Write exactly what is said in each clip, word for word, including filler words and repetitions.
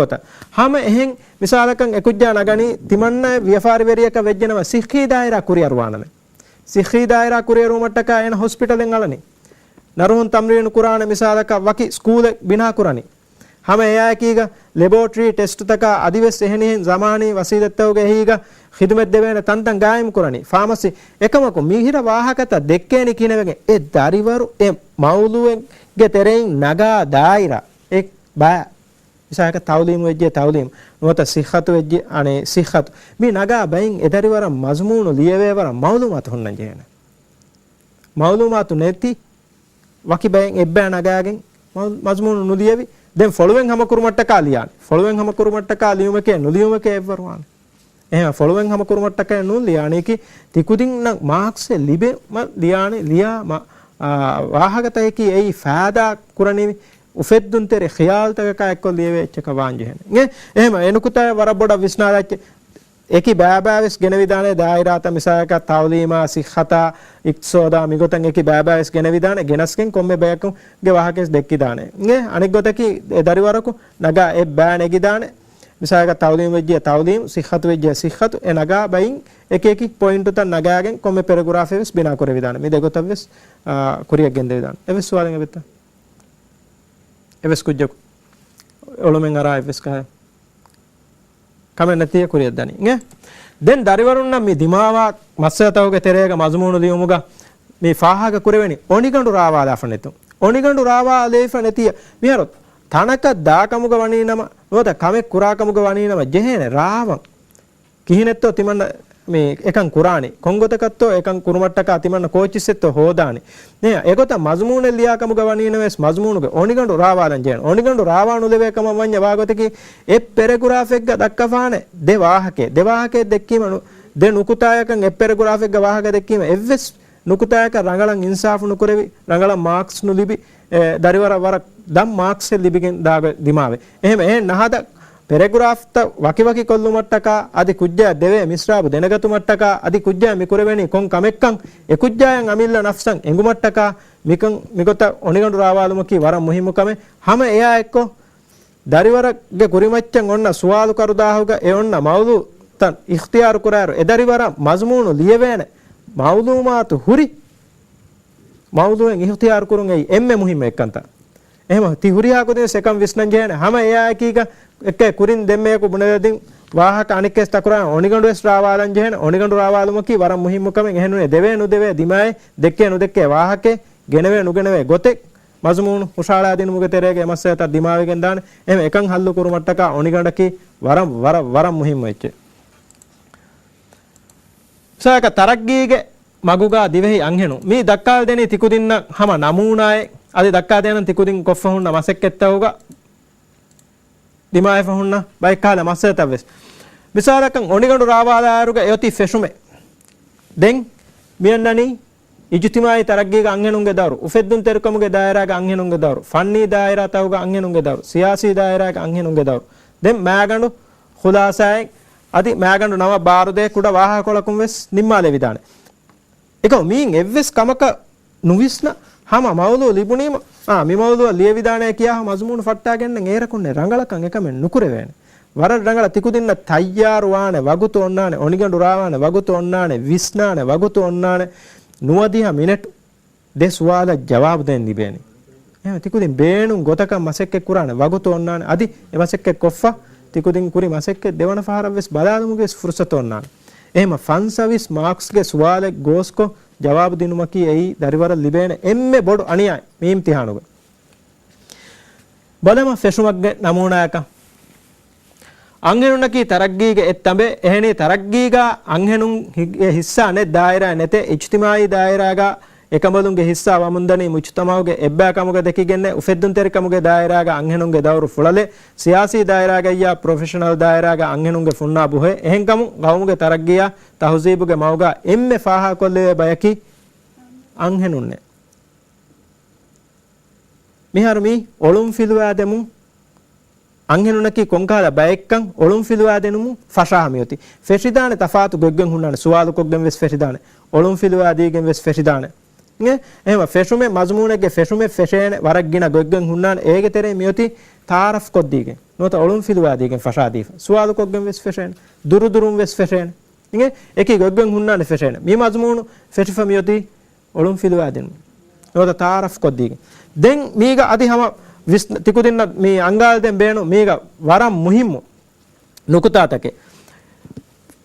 ގޮތަށް. ހަމަ އެހެން މިސާލަކަށް އެކުއްޖާ ނަގަނީ ތިމަންނަ ވިޔަފާރިވެރިޔަކަށް ވެއްޖެނަމަ ސިއްހީ ދާއިރާ ކުރިއަރުވާނަމޭ. ސިއްހީ ދާއިރާ ކުރިއަރުވުމަށްޓަކާ އޭނަ ހޮސްޕިޓަލެއް އަޅަނީ. ނަރުހުން ތަމްރީނު ކުރާނެ މިސާލަކަށް ވަކި ސްކޫލެއް ބިނާ ކުރަނީ. ހަމަ އެއާއެކީގަ ލެބޯޓްރީ ޓެސްޓުތަކާ އަދިވެސް އެހެނިހެން ޒަމާނީ ވަސީލަތްތަކުގެ އެހީގަ ޚިދުމަތް ދެވޭނެ ތަންތަން ގާއިމް ކުރަނީ. ފާމަސީ އެކަމަކު މިހިރަ ވާހަކަތައް ދެއްކޭނީ ކިހިނެއްވެގެން އެ ދަރިވަރު އެ މައުލޫއެއްގެ ތެރެއިން ނަގާ ދާއިރާ އެ ބައި މިސާލަކަށް ތައުލީމު ވެއްޖެ ތައުލީމު، ނުވަތަ ސިއްހަތު ވެއްޖެ އަނެއް ސިއްހަތު. މި ނަގާ ބައިން އެ ދަރިވަރަށް މަޒުމޫނު ލިޔެވޭ ވަރަށް މައުލޫމާތު ހުންނަން ޖެހޭނެ. މައުލޫމާތު ނެތި ވަކި ބައެއް އެއްބައި ނަގާގެން މަ-، މަޒުމޫނު ނުލިޔެވި. ދެން ފޮޅުވެން ހަމަކުރުމަށްޓަކާ ލިޔާނެ. ފޮޅުވެން ހަމަކުރުމަށްޓަކާ ލިޔުމެކޭ ނުލިޔުމެކޭ އެއްވަރުވާނެ. އެހެން ފޮޅުވެން ހަމަކުރުމަށްޓަކާ ނޫން ލިޔާނީކީ ތިކުދިންނަށް މާކްސްއެއް ލިބެމަ ލިޔާނެ ލިޔާ މަ-، އާ، ވާހަކަތަކަކީ އެއީ ފައިދާ ކުރަނިވި އުފެއްދުންތެރި ޚިޔާލުތަކަކާ އެއްކޮށް ލިޔެވޭ އެއްޗަކަށް ވާން ޖެހޭނެ. އެ-، އެހެމަ އެ ނުކުތާ ވަރަށް ބޮޑަށް ވިސްނާލައްޗެ. އެކި ބައިބައިވެސް ގެނެވިދާނެ ދާއިރާތައް މިސާލަކަށް ތައުލީމާ، ސިއްހަތާ، އިޤްތިޞޯދާ މިގޮތަށް އެކި ބައިބައިވެސް ގެނެވިދާނެ ގެނަސްގެން ކޮންމެ ބަޔަކުގެ ވާހަކަވެސް ދެއްކިދާނެ. އެ އަނެއް ގޮތަކީ އެ ދަރިވަރަކު ނަގާ އެއް ބައި ނެގިދާނެ. މިސާލަކަށް ތައުލީމު ވެއްޖެ ތައުލީމު، ސިއްހަތު ވެއްޖެ ސިއްހަތު، އެ ނަގާ ބައިން އެކި އެކި ޕޮއިންޓުތައް ނަގާގެން ކޮންމެ ޕެރެގުރާފެއް ވެސް ބިނާ ކުރެވިދާނެ. މި ދެގޮތަށް ވެސް، އާ، ކުރިއަށް ގެންދެވިދާނެ. އެވެސް ސުވާލެއް އެބައޮތްތަ؟ އެވެސް ކުއްޖަކު އޮޅުމެއް އަރާ އެއްވެސް ކަހަލަ ކަމެއް ނެތިއްޔާ ކުރިއަށް ދަނީ. އިނގޭ؟ ދެން ދަރިވަރުންނަށް މި ދިމާވާ މައްސަލަތަކުގެ ތެރޭގަ މަޒުމޫނު ލިޔުމުގަ މި ފާހަގަ ކުރެވެނީ އޮނިގަނޑު ރާވާލާފަ ނެތުން. އޮނިގަނޑު ރާވާލެވިފަ ނެތިއްޔާ މިހާރު ތަނަކަށް ދާކަމުގަ ވަނީނަމަ، ނުވަތަ ކަމެއް ކުރާކަމުގަ ވަނީނަމަ ޖެހޭނެ ރާވަން. ކިހިނެއްތޯ ތިމަންނަ މި އެކަން ކުރާނީ؟ ކޮންގޮތަކަށްތޯ އެކަން ކުރުމަށްޓަކާ ތިމަންނަ ކޯޗިއްސެއްތޯ ހޯދާނީ؟ ނޭ، އެގޮތަށް މަޒުމޫނެއް ލިޔާކަމުގަ ވަނީނަމަވެސް މަޒުމޫނުގެ އޮނިގަނޑު ރާވާލަން ޖެހޭނެ. އޮނިގަނޑު ރާވާ ނުލެވޭ ކަމަށް ވަންޏާ ވާގޮތަކީ އެއް ޕެރެގުރާފެއްގަ ދައްކަފާނެ ދެ ވާހަކައެއް. ދެ ވާހަކައެއް ދެއްކީމަ ނު-، ދެ ނުކުތާޔަކަށް އެއް ޕެރެގުރާފެއްގަ ވާހަކަ ދެއްކީމަ އެއްވެސް ނުކުތާޔަކަށް ރަނގަޅަށް އިންސާފު ނުކުރެވި، ރަނގަޅަށް މާކްސް ނުލިބި، އެ، ދަރިވަރަށް ވަރަށް ދަށް މާކްސްއެއް ލިބިގެން ދާގޮތް ދިމާވޭ. އެހެން އެހެން ނަހަދަ ޕެރެގުރާފްތައް ވަކިވަކި ކޮށްލުމަށްޓަކާ އަދި ކުއްޖާ ދެވޭ މިސްރާބު ދެނެގަތުމަށްޓަކާ އަދި ކުއްޖާ މި ކުރެވެނީ ކޮން ކަމެއްކަން އެ ކުއްޖާއަށް އަމިއްލަ ނަފްސަށް އެނގުމަށްޓަކާ މިކަން މިގޮތަށް އޮނިގަނޑު ރާވާލުމަކީ ވަރަށް މުހިއްމު ކަމެއް. ހަމަ އެއާ އެއްކޮށް ދަރިވަރެއްގެ ކުރިމައްޗަށް އޮންނަ ސުވާލު ކަރުދާހުގަ އެ އޮންނަ މައުޟޫއްތައް އިޚްތިޔާރު ކުރާއިރު އެ ދަރިވަރަށް މަޒުމޫނު ލިޔެވޭނެ މައުލޫމާތު ހުރި މައުޟޫއެއް އިޚްތިޔާރު ކުރުން އެއީ އެންމެ މުހިއްމު އެއްކަންތައް. އެހެމަ ތި ހުރިހާ ކުދިން ވެސް އެކަން ވިސްނަން ޖެހޭނެ. ހަމަ އެއާއެކީގަ އެއްކައި ކުރިން ދެންމެޔަކު ބުނެލަދިން ވާހަކަ އަނެއްކަސް ތަކުރާ އޮނިގަނޑު ވެސް ރާވާލަން ޖެހޭނެ. އޮނިގަނޑު ރާވާލުމަކީ ވަރަށް މުހިއްމު ކަމެއް. އެހެންނޫނީ ދެވޭ ނުދެވޭ ދިމާއެއް، ދެއްކޭ ނުދެއްކޭ ވާހަކައެއް، ގެނެވޭ ނުގެނެވޭ ގޮތެއް، މަޒުމޫނު ހުށަހަޅާދިނުމުގެ ތެރޭގަ އެ މައްސަލަތައް ދިމާވެގެން ދާނެ. އެހެން އެކަން ހައްލު ކުރުމަށްޓަކާ އޮނިގަނޑަކީ ވަރަށް، ވަރަށް، ވަރަށް މުހިއްމު އެއްޗެއް. ސާކަ ތަރައްގީގެ މަގުގާ ދިވެހި އަންހެނުން މި ދައްކާލަދެނީ ތިކުދިންނަށް ހަމަ ނަމޫނާއެއް. އަދި ދައްކާދޭނަން ތިކުދިން ކޮށްފަ ހުންނަ މަސައްކަތްތަކުގަ ދިމާވެފަ ހުންނަ ބައެއްކަހަލަ މައްސަލަތައްވެސް. މިސާލަކަށް އޮނިގަނޑު ރާވާލާއިރުގަ އެއޮތީ ފެށުމެއް. ދެން މިއަންނަނީ އިޖުތިމާއީ ތަރައްގީގަ އަންހެނުންގެ ދައުރު، އުފެއްދުންތެރިކަމުގެ ދާއިރާގަ އަންހެނުންގެ ދައުރު، ފަންނީ ދާއިރާތަކުގަ އަންހެނުންގެ ދައުރު، ސިޔާސީ ދާއިރާގަ އަންހެނުންގެ ދައުރު. ދެން މާގަނޑު ޚުލާސާއެއް އަދި މާގަނޑު ނަމަ ބާރުދޭ ކުޑަ ވާހަކަކޮޅަކުން ވެސް ނިންމާލެވިދާނެ. އެކަމު މިއިން އެއްވެސް ކަމަކަށް ނުވިސްނަ ހަމަ މައުޟޫ ލިބުނީމަ، އާ، މި މައުޟޫއަށް ލިޔެވިދާނެ ކިޔާ މަޒުމޫނު ފައްޓާގެންނެއް އޭރަކުންނެއް ރަނގަޅަކަށް އެކަމެއް ނުކުރެވޭނެ. ވަރަށް ރަނގަޅަށް ތިކުދިންނަށް ތައްޔާރުވާނެ ވަގުތު އޮންނާނެ، އޮނިގަނޑު ރާވާނެ ވަގުތު އޮންނާނެ، ވިސްނާނެ ވަގުތު އޮންނާނެ، ނުވަދިހަ މިނެޓު ދެ ސުވާލަށް ޖަވާބު ދޭން ލިބޭނެ. އެހެން ތިކުދިން ބޭނުން ގޮތަކަށް މަސައްކަތް ކުރާނެ ވަގުތު އޮންނާނެ. އަދި އެ މަސައްކަތް ކޮށްފަ ތިކުދިން ކުރި މަސައްކަތް ދެވަނަ ފަހަރަށް ވެސް ބަލާލުމުގެ ވެސް ފުރުސަތު އޮންނާނެ. އެހެމަ ފަންސަވީސް މާކްސްގެ ސުވާލެއް ގޯސްކޮށް ޖަވާބު ދިނުމަކީ އެއީ ދަރިވަރަށް ލިބޭނެ އެންމެ ބޮޑު އަނިޔާއެއް މި އިމްތިހާނުގަ. ބަލަމަ ފެށުމެއްގެ ނަމޫނާއަކަށް. އަންހެނުންނަކީ ތަރައްގީގެ އެއް ތަނބެއް. އެހެނީ ތަރައްގީގަ އަންހެނުން ހި-، އެ ހިއްސާ ނެތް ދާއިރާ ނެތޭ. އިޖްތިމާއީ ދާއިރާގަ އެކަނބަލުންގެ ހިއްސާ ވަމުންދަނީ މުޖްތަމައުގެ އެއްބައިކަމުގަ ދެކިގެންނެ. އުފެއްދުންތެރިކަމުގެ ދާއިރާގަ އަންހެނުންގެ ދައުރު ފުޅަލެއް. ސިޔާސީ ދާއިރާގައްޔާ ޕްރޮފެޝަނަލް ދާއިރާގަ އަންހެނުންގެ ފުންނާ ބުހޭ. އެހެންކަމުން ގައުމުގެ ތަރައްގީއާ ތަހުޒީބުގެ މަގުގަ އެންމެ ފާހަގަކޮށްލެވޭ ބަޔަކީ އަންހެނުންނޭ. މިހާރު މީ އޮޅުންފިލުވާދެމުން އަންހެނުންނަކީ ކޮންކަހަލަ ބައެއްކަން އޮޅުންފިލުވާދިނުމުން ފަށާ މިއޮތީ. ފެށިދާނެ ތަފާތު ގޮތްގޮތް ހުންނާނެ، ސުވާލުކޮށްގެން ވެސް ފެށިދާނެ، އޮޅުންފިލުވާދީގެން ވެސް ފެށިދާނެ. އެ، އެހެމަ ފެށުމެއް، މަޒުމޫނެއްގެ ފެށުމެއް ފެށޭނެ ވަރަށް ގިނަ ގޮތްގޮތް ހުންނާނެ. އޭގެ ތެރެއިން މިއޮތީ ތަޢާރަފް ކޮށްދީގެން. ނުވަތަ އޮޅުން ފިލުވާދީގެން ފަށާދީފަ. ސުވާލުކޮށްގެން ވެސް ފެށޭނެ. ދުރުދުރުން ވެސް ފެށޭނެ. އިނގޭ؟ އެކީ ގޮތްގޮތް ހުންނާނެ ފެށޭނެ. މި މަޒުމޫނު ފެށިފަ މިއޮތީ އޮޅުން ފިލުވާދިނުމުން. ނުވަތަ ތަޢާރަފް ކޮށްދީގެން. ދެން މީގަ އަދި ހަމަ ވިސް-، ތިކުދިންނަށް މި އަންގާލަދޭން ބޭނުން މީގަ ވަރަށް މުހިއްމު ނުކުތާތަކެއް.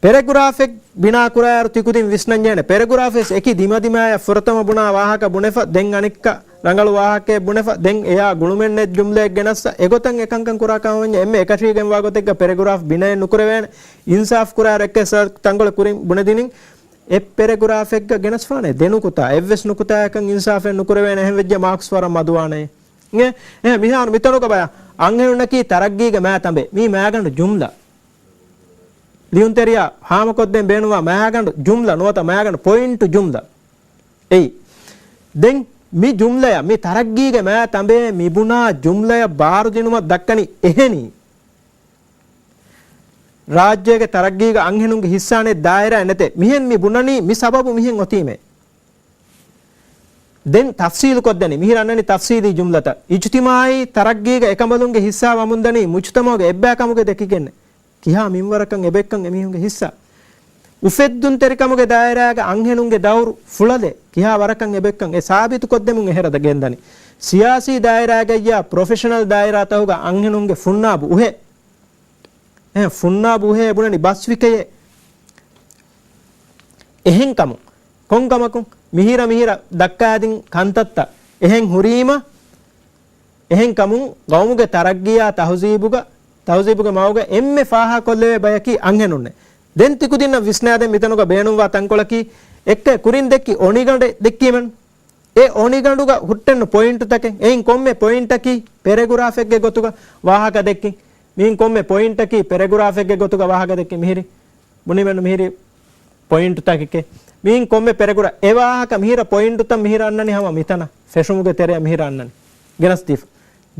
ޕެރެގުރާފެއް ބިނާ ކުރާއިރު ތިކުދިން ވިސްނަން ޖެހޭނެ. ޕެރެގުރާފެސް އެކި ދިމަދިމާޔަށް ފުރަތަމަ ބުނާ ވާހަކަ ބުނެފަ، ދެން އަނެއްކާ ރަނގަޅު ވާހަކައެއް ބުނެފަ، ދެން އެޔާ ގުޅުމެއް ނެތް ޖުމްލައެއް ގެނައްސަ، އެގޮތަށް އެކަންކަން ކުރާ ކަމަށް ވަންޏާ އެންމެ އެކަށީގެންވާ ގޮތެއްގަ ޕެރެގުރާފް ބިނައެއް ނުކުރެވޭނެ. އިންސާފް ކުރާއިރު އެއްކައި ސަރަތް ތަންކޮޅެއް ކުރިން ބުނެދިނިން، އެއް ޕެރެގުރާފެއްގަ ގެނަސްފާނެ ދެ ނުކުތާ، އެއްވެސް ނުކުތާއަކަށް އިންސާފެއް ނުކުރެވޭނެ. އެހެން ވެއްޖެ މާކްސް ވަރަށް މަދުވާނެ. އެ، އެ، މިހާރު މިތަނުގަ ބަޔާ، އަންހެނުންނަކީ ތަރައްގީގެ މާ ތަނބޭ. މީ މާގަނޑު ޖުމްލަ. ލިޔުންތެރިޔާ ހާމަކޮށްދޭން ބޭނުންވާ މާގަނޑު ޖުމްލަ ނުވަތަ މާގަނޑު ޕޮއިންޓު ޖުމްލަ. އެއީ. ދެން މި ޖުމްލަޔަށް، މި ތަރައްގީގެ މާ ތަނބޭ މި ބުނާ ޖުމްލަޔަށް ބާރުދިނުމަށް ދައްކަނީ އެހެނީ. ރާއްޖޭގެ ތަރައްގީގަ އަންހެނުންގެ ހިއްސާ ނެތް ދާއިރާއެއް ނެތޭ. މިހެން މި ބުނަނީ މި ސަބަބު މިހެން އޮތީމޭ. ދެން ތަފްސީލު ކޮށްދަނީ، މިހިރަ އަންނަނީ ތަފްސީލީ ޖުމްލަތައް. އިޖުތިމާޢީ ތަރައްގީގަ އެކަނބަލުންގެ ހިއްސާ ވަމުންދަނީ މުޖުތަމަޢުގެ އެއްބައިކަމުގެ ދެކިގެންނެ. ކިހާ މިންވަރަކަށް އެބައެއްކަން އެމީހުންގެ ހިއްސާ. އުފެއްދުންތެރިކަމުގެ ދާއިރާގަ އަންހެނުންގެ ދައުރު ފުޅަލޭ. ކިހާ ވަރަކަށް އެބައެއްކަން އެ ސާބިތުކޮށްދެމުން އެހެރަ ގެންދަނީ. ސިޔާސީ ދާއިރާގައްޔާ ޕްރޮފެޝަނަލް ދާއިރާތަކުގަ އަންހެނުންގެ ފުންނާބު އުހޭ. އެ ފުންނާބު އުހޭ ބުނަނީ ބަސްވިކަޔޭ. އެހެންކަމުން ކޮންކަމަކުން މިހިރަ މިހިރަ ދައްކާދިން ކަންތައްތައް އެހެން ހުރީމަ، އެހެންކަމުން ގައުމުގެ ތަރައްގީއާ ތަހުޒީބުގަ، ތަހުޒީބުގެ މަގުގަ އެންމެ ފާހަގަކޮށްލެވޭ ބަޔަކީ އަންހެނުންނޭ. ދެން ތިކުދިންނަށް ވިސްނާދޭން މިތަނުގަ ބޭނުންވާ ތަންކޮޅަކީ، އެއްކައި ކުރިން ދެއްކި އޮނިގަނޑެއް ދެއްކީމެން. އެ އޮނިގަނޑުގަ ހުއްޓެއްނު ޕޮއިންޓުތަކެއް. އެއިން ކޮންމެ ޕޮއިންޓަކީ ޕެރެގުރާފެއްގެ ގޮތުގަ ވާހަކަ ދެއްކިން. މިއިން ކޮންމެ ޕޮއިންޓަކީ ޕެރެގުރާފެއްގެ ގޮތުގަ ވާހަކަ ދެއްކިން. މިހިރި ބުނީމެން މިހިރި ޕޮއިންޓުތަކެކޭ. މިއިން ކޮންމެ ޕެރެގުރާ އެ ވާހަކަ މިހިރަ ޕޮއިންޓުތައް މިހިރަ އަންނަނީ ހަމަ މިތަނަށް. ފެށުމުގެ ތެރެއަށް މިހިރަ އަންނަނީ. ގެނަސްދީފަ.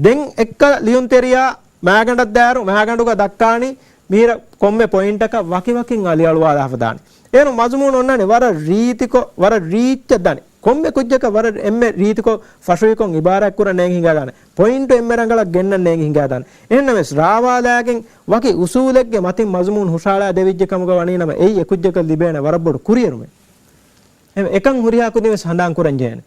ދެން އެއްކަ ލިޔުންތެރިޔާ މާގަނޑަށް ދާއިރު، މާގަނޑުގަ ދައްކާނީ މިހިރަ ކޮންމެ ޕޮއިންޓަކަށް ވަކިވަކިން އަލިއަޅުވާލާފަ ދާނީ. އޭރު މަޒުމޫނު އޮންނާނީ ވަރަށް ރީތިކޮށް، ވަރަށް ރީއްޗަށް ދާނީ. ކޮންމެ ކުއްޖަކަށް ވަރަށް އެންމެ ރީތިކޮށް ފަށުވިކޮށް އިބާރާތް ކުރަން ނޭނގި ހިނގާދާނެ. ޕޮއިންޓު އެންމެ ރަނގަޅަށް ގެންނަން ނޭނގި ހިނގާދާނެ. އެހެންނަމަވެސް ރާވާލާގެން ވަކި އުސޫލެއްގެ މަތިން މަޒުމޫނު ހުށަހަޅާ ދެވިއްޖެ ކަމުގަ ވަނީ ނަމަ އެއީ އެކުއްޖަކަށް ލިބޭނެ ވަރަށް ބޮޑު ކުރިއެރުމެއް. އެ-، އެކަން ހުރިހާ ކުދިން ވެސް ހަނދާން ކުރަން ޖެހޭނެ.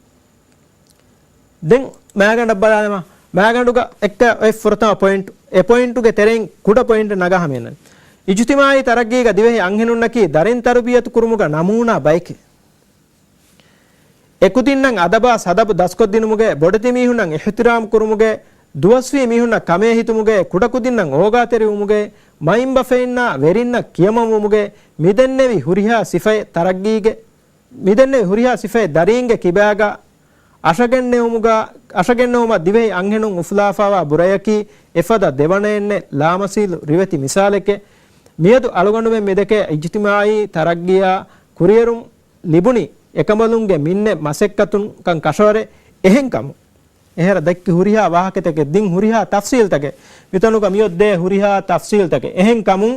ދެން މާގަނޑަށް ބަލާލަމާ، މާގަނޑުގަ އެއްކަ އޮތް ފުރަތަމަ ޕޮއިންޓު، އެ ޕޮއިންޓުގެ ތެރެއިން ކުޑަ ޕޮއިންޓެއް ނަގާ ހަމައެއްނަން. އިޖުތިމާޢީ ތަރައްގީގަ ދިވެހި އަންހެނުންނަކީ ދަރިން ތަރުބިޔަތު ކުރުމުގަ ނަމޫނާ ބައެކޭ. އެކުދިންނަށް އަދަބާ ސަދަބު ދަސްކޮށްދިނުމުގެ، ބޮޑެތި މީހުންނަށް އިޙްތިރާމް ކުރުމުގެ، ދުވަސްވީ މީހުންނަށް ކަމޭ ހިތުމުގެ، ކުޑަކުދިންނަށް އޯގާތެރިވުމުގެ، މައިންބަފައިންނާ ވެރިންނަށް ކިޔަމަންވުމުގެ، މިދެންނެވި ހުރިހާ ސިފައެއް ތަރައްގީގެ، މިދެންނެވި ހުރިހާ ސިފައެއް ދަރީންގެ ކިބާގަ އަށަގެންނެވުމުގަ، އަށަގެންނެވުމަށް ދިވެހި އަންހެނުން އުފުލާފާވާ ބުރަޔަކީ އެފަދަ ދެވަނައެއްނެއް ލާމަސީލު ރިވެތި މިސާލެކޭ. މިއަދު އަޅުގަނޑުމެން މިދެކޭ އިޖުތިމާޢީ ތަރައްގީއާ ކުރިއެރުން ލިބުނީ އެކަނބަލުންގެ މިންނެ މަސައްކަތުން ކަން ކަށަވަރެއް. އެހެންކަމުން އެހެރަ ދެއްކި ހުރިހާ ވާހަކަތަކެއް ދިން ހުރިހާ ތަފްސީލްތަކެއް މިތަނުގަ މިއޮއްދޭ ހުރިހާ ތަފްސީލްތަކެއް. އެހެންކަމުން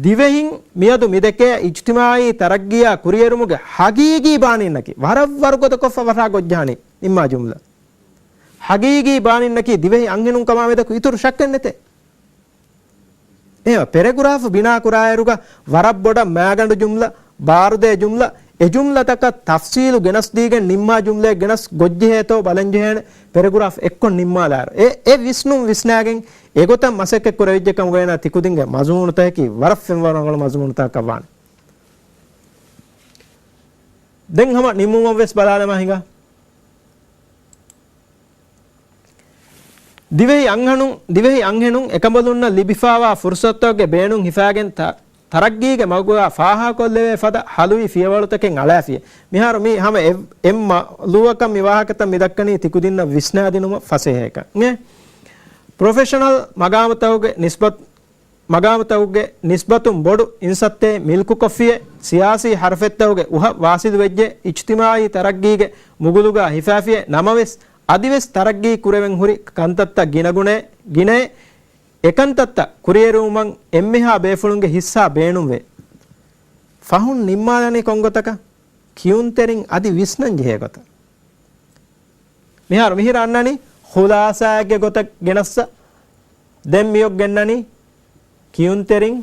ދިވެހިން މިއަދު މިދެކޭ އިޖްތިމާޢީ ތަރައްގީއާ ކުރިއެރުމުގެ ހަގީގީ ބާނީންނަކީ ވަރަށް ވަރުގަދަކޮށްފަ ފަށާ ގޮއްޖަހަނީ ނިންމާ ޖުމްލަ. ހަގީގީ ބާނީންނަކީ ދިވެހި އަންހެނުން ކަމާ މެދަކު އިތުރު ޝައްކެއް ނެތޭ. އެހެން ޕެރެގުރާފް ބިނާ ކުރާއިރުގަ ވަރަށް ބޮޑަށް މާގަނޑު ޖުމްލަ، ބާރުދޭ ޖުމްލަ، އެ ޖުމްލަތަކަށް ތަފްސީލު ގެނަސްދީގެން ނިންމާ ޖުމްލައެއް ގެނަސް ގޮއްޖެހޭތޯ ބަލަންޖެހޭނެ ޕެރެގުރާފް އެއްކޮށް ނިންމާލާއިރު. އެ، އެ ވިސްނުން ވިސްނާގެން އެގޮތަށް މަސައްކަތް ކުރެވިއްޖެ ކަމުގައި ތިކުދިންގެ މަޒުމޫނުތަކަކީ ވަރަށް ފެންވަރު ރަނގަޅު މަޒުމޫނުތަކަކަށް ވާނެ. ދެން ހަމަ ނިންމުމަށް ވެސް ބަލާލަމާ ހިނގާ. ދިވެހި އަންހެނުން، ދިވެހި އަންހެނުން އެކަނބަލުންނަށް ލިބިފާވާ ފުރުސަތުތަކުގެ ބޭނުން ހިފާގެން ތަ-، ތަރައްގީގެ މަގުގަ ފާހަގަކޮށްލެވޭ ފަދަ ހަލުވި ފިޔަވަޅުތަކެއް އަޅާފިޔޭ. މިހާރު މި ހަމަ އެ-، އެއް މަ-، ލޫއަކަށް މި ވާހަކަތައް މި ދައްކަނީ ތިކުދިންނަށް ވިސްނާދިނުމަށް ފަސޭހައަކަށް. އެ ޕްރޮފެޝަނަލް މަގާމުތަކުގެ ނިސްބަތް މަގާމުތަކުގެ ނިސްބަތުން ބޮޑު އިންސައްތައެއް މިލްކުކޮށްފިޔޭ، ސިޔާސީ ހަރަފަތްތަކުގެ އުހަށް ވާސިލުވެއްޖެ، އިޖްތިމާޢީ ތަރައްގީގެ މުގުލުގަ ހިފާފިޔޭ، ނަމަވެސް، އަދިވެސް ތަރައްގީ ކުރެވެން ހުރި ކަންތައްތައް ގިނަގުނައެއް، ގިނައެއް، އެކަންތައްތައް ކުރިއެރުވުމަށް އެންމެހާ ބޭފުޅުންގެ ހިއްސާ ބޭނުންވޭ. ފަހުން ނިންމާލަނީ ކޮންގޮތަކަށް؟ ކިޔުންތެރިން އަދި ވިސްނަން ޖެހޭ ގޮތަށް. މިހާރު މިހިރަ އަންނަނީ ޚުލާސާއެއްގެ ގޮތަށް ގެނައްސަ، ދެން މިއޮށް ގެންނަނީ ކިޔުންތެރިން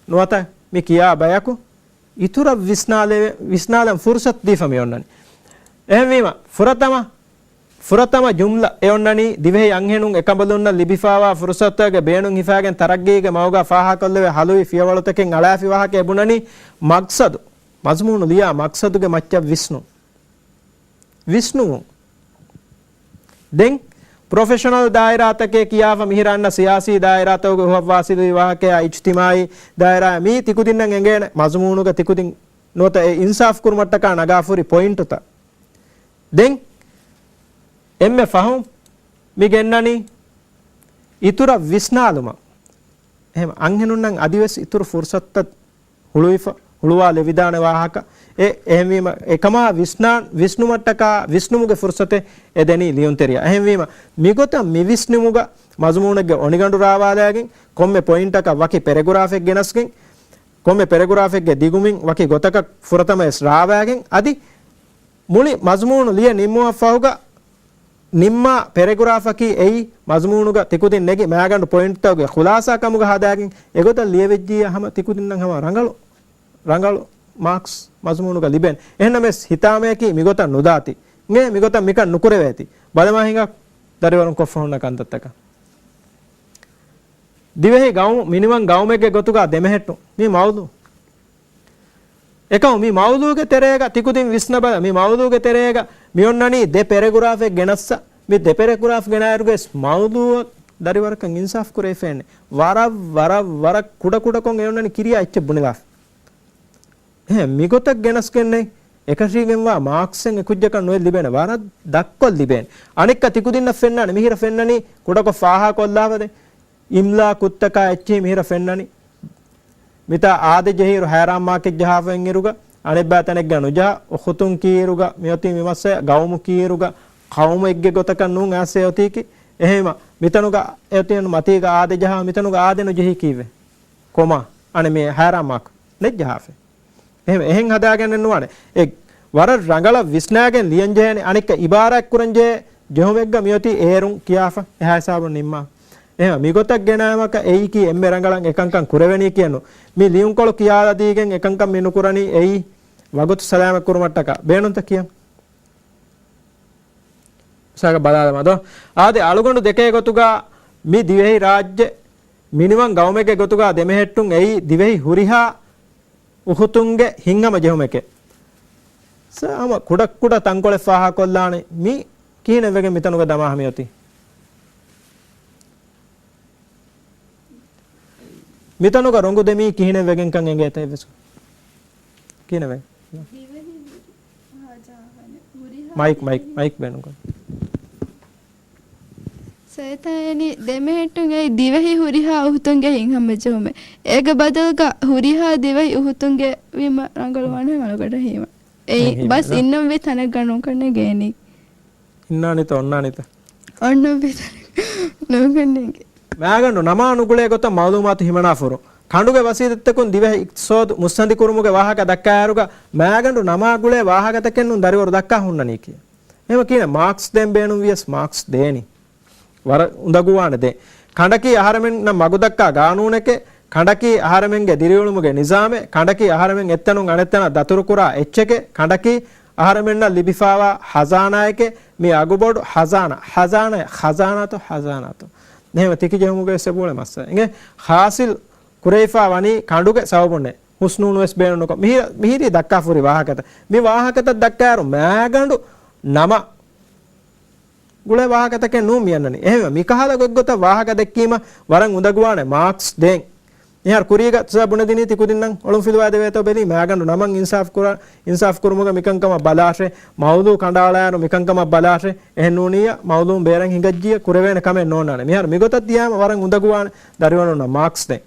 ނުވަތަ މި ކިޔާ ބަޔަކު އިތުރަށް ވިސްނާލެވެ-، ވިސްނާލަން ފުރުސަތު ދީފަ މި އޮންނަނީ. އެހެންވީމަ، ފުރަތަމަ، ފުރަތަމަ ޖުމްލަ އެ އޮންނަނީ، ދިވެހި އަންހެނުން އެކަނބަލުންނަށް ލިބިފާވާ ފުރުސަތުގެ ބޭނުން ހިފާގެން ތަރައްގީގެ މަގުގަ ފާހަގަކޮށްލެވޭ ހަލުވި ފިޔަވަޅުތަކެއް އަޅާފި ވާހަކަ އެ ބުނަނީ، މަގްސަދު، މަޒުމޫނު ލިޔާ މަގްސަދުގެ މައްޗަށް ވިސްނުން. ވިސްނުވުން. ދެން ޕްރޮފެޝަނަލް ދާއިރާތަކެއް ކިޔާފަ މިހިރަ އަންނަ ސިޔާސީ ދާއިރާތަކުގެ ހުއަށް ވާސިލުވި ވާހަކައާ އިޖްތިމާއީ ދާއިރާއާ މީ ތިކުދިންނަށް އެނގޭނެ މަޒުމޫނުގަ ތިކުދިން ނުވަތަ އެ އިންސާފް ކުރުމަށްޓަކާ ނަގާފަ ހުރި ޕޮއިންޓުތައް. ދެން އެންމެ ފަހުން މި ގެންނަނީ އިތުރަށް ވިސްނާލުމަށް. އެހެން އަންހެނުންނަށް އަދިވެސް އިތުރު ފުރުސަތުތައް ހުޅުވިފަ، ހުޅުވާލެވިދާނެ ވާހަކަ. އެ، އެހެންވީމަ، އެކަމާ ވިސްނާ-، ވިސްނުމަށްޓަކާ ވިސްނުމުގެ ފުރުސަތެއް އެ ދެނީ ލިޔުންތެރިޔާ. އެހެންވީމަ، މިގޮތަށް މި ވިސްނުމުގަ މަޒުމޫނެއްގެ އޮނިގަނޑު ރާވާލައިގެން، ކޮންމެ ޕޮއިންޓަކަށް ވަކި ޕެރެގުރާފެއް ގެނަސްގެން، ކޮންމެ ޕެރެގުރާފެއްގެ ދިގުމިން ވަކި ގޮތަކަށް ފުރަތަމަވެސް ރާވާގެން، އަދި މުޅި މަޒުމޫނު ލިޔެ ނިންމުމަށްފަހުގަ، ނިންމާ ޕެރެގުރާފަކީ އެއީ މަޒުމޫނުގަ ތިކުދިން ނެގި މާގަނޑު ޕޮއިންޓްތަކުގެ ޚުލާސާ ކަމުގަ ހަދާގެން އެގޮތަށް ލިޔެވިއްޖިއްޔާ ހަމަ ތިކުދިންނަށް ހަމަ ރަނގަޅު، ރަނގަޅު މާކްސް މަޒުމޫނުގަ ލިބޭނެ. އެހެންނަމަވެސް ހިތާމަޔަކީ މިގޮތަށް ނުދާތީ. އިނގޭ މިގޮތަށް މިކަން ނުކުރެވޭތީ. ބަލަމާ ހިނގާ ދަރިވަރުން ކޮށްފަ ހުންނަ ކަންތައްތަކަށް. ދިވެހި ގައުމު، މިނިވަން ގައުމެއްގެ ގޮތުގަ ދެމެހެއްޓުން. މި މައުޟޫ. އެކަމު މި މައުޟޫގެ ތެރޭގަ ތިކުދިން ވިސްނަބަލަ، މި މައުޟޫގެ ތެރޭގަ މިއޮންނަނީ ދެ ޕެރެގުރާފެއް ގެނައްސަ. މި ދެ ޕެރެގުރާފް ގެނައިރުގައި މައުޟޫއަށް ދަރިވަރަކަށް އިންސާފް ކުރެވިފައެއްނެ. ވަރަށް، ވަރަށް، ވަރަށް ކުޑަ ކުޑަކޮށް އެއޮންނަނީ ކިރިޔާ އެއްޗެއް ބުނެލާފަ. އެހެން މިގޮތަށް ގެނަސްގެންނެ އެކަށީގެންވާ މާކްސެއް އެކުއްޖަކަށް ނުވެ ލިބޭނެ. ވަރަށް ދަށްކޮށް ލިބޭނެ. އަނެއްކާ ތިކުދިންނަށް ފެންނާނެ. މިހިރަ ފެންނަނީ ކުޑަކޮށް ފާހަގަކޮށްލާފަދޭ. އިމްލާ ކުށްތަކާ އެއްޗެހި މިހިރަ ފެންނަނީ. މިތާ އާދެ ޖެހިއިރު ހައިރާން މާކެއް ޖަހާފައިން އިރުގަ، އަނެއްބައި ތަނެއްގަ ނުޖަހާ، އުޚުތުން ކީއިރުގަ، މިއޮތީ މި މައްސަލަ ގައުމު ކީއިރުގަ، ޤައުމެއްގެ ގޮތަކަށް ނޫން އައިސް އެ އޮތީކީ. އެހެންވީމަ، މިތަނުގަ އެ އޮތީ މަތީގަ އާދެ ޖަހާ، މިތަނުގަ އާދެ ނުޖެހީ ކީއްވެ؟ ކޮމާ، އަނެއް މި ހައިރާން މާކު ނެތް ޖަހާފަ. އެހެން، އެހެން ހަދާގެންނެއް ނުވާނެ. އެ ވަރަށް ރަނގަޅަށް ވިސްނާގެން ލިޔަންޖެހޭނެ. އަނެއްކާ އިބާރާތްކުރަންޖެހޭ ޖެހުމެއްގަ މިއޮތީ އޭރުން ކިޔާފަ އެހާ ހިސާބުން ނިންމާ. އެހެން މިގޮތަށް ގެނައިމަކަށް އެއީކީ އެންމެ ރަނގަޅަށް އެކަންކަން ކުރެވެނީ ކިޔަން ނޫން. މި ލިޔުންކޮޅު ކިޔާލަދީގެން އެކަންކަން މި ނުކުރަނީ އެއީ ވަގުތު ސަލާމަތް ކުރުމަށްޓަކާ. ބޭނުންތަ ކިޔަން؟ ސާގަ ބަލާލަމާ ދޯ. އާދެ، އަޅުގަނޑު ދެކޭ ގޮތުގަ މި ދިވެހި ރާއްޖެ މިނިވަން ގައުމެއްގެ ގޮތުގަ ދެމެހެއްޓުން އެއީ ދިވެހި ހުރިހާ އުޚުތުންގެ ހިތްހަމަ ޖެހުމެކޭ. ސަ ހަމަ ކުޑަ ކުޑަ ތަންކޮޅެއް ފާހަގަކޮށްލާނެ މި ކިހިނެއްވެގެން މިތަނުގަ ދަމާ ހަމަ އޮތީ. މިތަނުގަ ރޮނގު ދެމީ ކިހިނެއްވެގެންކަން އެނގޭތަ އެއްވެސް؟ ކިހިނެއްވެ؟ މައިކް، މައިކް، މައިކް ބޭނުންކުރަން. ސައިތާ އެނީ ދެމެހެއްޓުން އެއީ ދިވެހި ހުރިހާ އުޚުތުންގެ ހިތްހަމަޖެހުމެއް. އޭގެ ބަދަލުގަ ހުރިހާ ދިވެހި އުޚުތުންގެ ވީމަ ރަނގަޅުވާނެ އަޅުގަނޑަށް ހީވާ. އެއީ އެހެން ބަސް ހީވާ. އިންނަންވީ ތަނެއްގަ ނޫންކަންނޭ ގޭނީ. އިންނާނީތަ އޮންނާނީތަ؟ އޮންނަންވީ ތަނެއް ނޫންކަންނޭ. މާގަނޑު ނަމާ ނުގުޅޭ ގޮތަށް މައުލޫމާތު ހިމަނާފަ ހުރުން. ކަނޑުގެ ވަސީލަތްތަކުން ދިވެހި އިޤްތިޞާދު މުއްސަނދިކުރުމުގެ ވާހަކަ ދައްކާއިރުގަ މާގަނޑު ނަމާ ގުޅޭ ވާހަކަތަކެއް ނޫން ދަރިވަރު ދައްކާ ހުންނަނީކީ. އެހެންވީމަ ކިހިނެއް މާކްސް ދޭން ބޭނުންވިޔަސް މާކްސް ދޭނީ. ވަރަށް އުނދަގޫވާނެ ދޭން. ކަނޑަކީ އަހަރެމެންނަށް މަގުދައްކާ ގާނޫނެކޭ، ކަނޑަކީ އަހަރެމެންގެ ދިރިއުޅުމުގެ ނިޒާމޭ، ކަނޑަކީ އަހަރެމެން އެއްތަނުން އަނެއްތަނަށް ދަތުރުކުރާ އެއްޗެކޭ، ކަނޑަކީ އަހަރެމެންނަށް ލިބިފާވާ ހަޒާނާއެކޭ، މި އަގުބޮޑު ހަޒާނާ، ހަޒާނާ، ހަޒާނާތޯ، ހަޒާނާތޯ. އެހެންވެ ތިކިޖެހުމުގެ ސެބުޅެ މައްސަލަ. އިނގޭ ހާސިލް ކުރެވިފާ ވަނީ ކަނޑުގެ ސަބަބުންނޭ. ހުސްނޫނުވެސް ބޭނުންކޮށް. މިހިރ-، މިހިރީ ދައްކާފަ ހުރި ވާހަކަތައް. މި ވާހަކަތައް ދައްކާއިރު މާގަނޑު ނަމަ ގުޅޭ ވާހަކަތަކެއް ނޫން މިއަންނަނީ. އެހެންވެ، މިކަހަލަ ގޮތްގޮތަށް ވާހަކަ ދެއްކީމަ ވަރަށް އުނދަގޫވާނެ މާކްސް ދޭން. މިހާރު ކުރީގަ ތުސާ ބުނެދިނީ ތިކުދިންނަށް އޮޅުންފިލުވާ ދެވޭތޯ ބެލީ، މާގަނޑު ނަމަން އިންސާފް ކުރާ، އިންސާފް ކުރުމުގަ މިކަންކަމަށް ބަލާށޭ، މައުޟޫ ކަނޑައަޅާއިރު މިކަންކަމަށް ބަލާށޭ، އެހެން ނޫނިއްޔާ މައުޟޫ ބޭރަށް ހިނގައްޖިއްޔާ ކުރެވޭނެ ކަމެއް ނޯންނާނެ. މިހާރު މިގޮތަށް ދިޔާމަ ވަރަށް އުނދަގޫވާނެ ދަރިވަރުންނަށް މާކްސް ދޭން.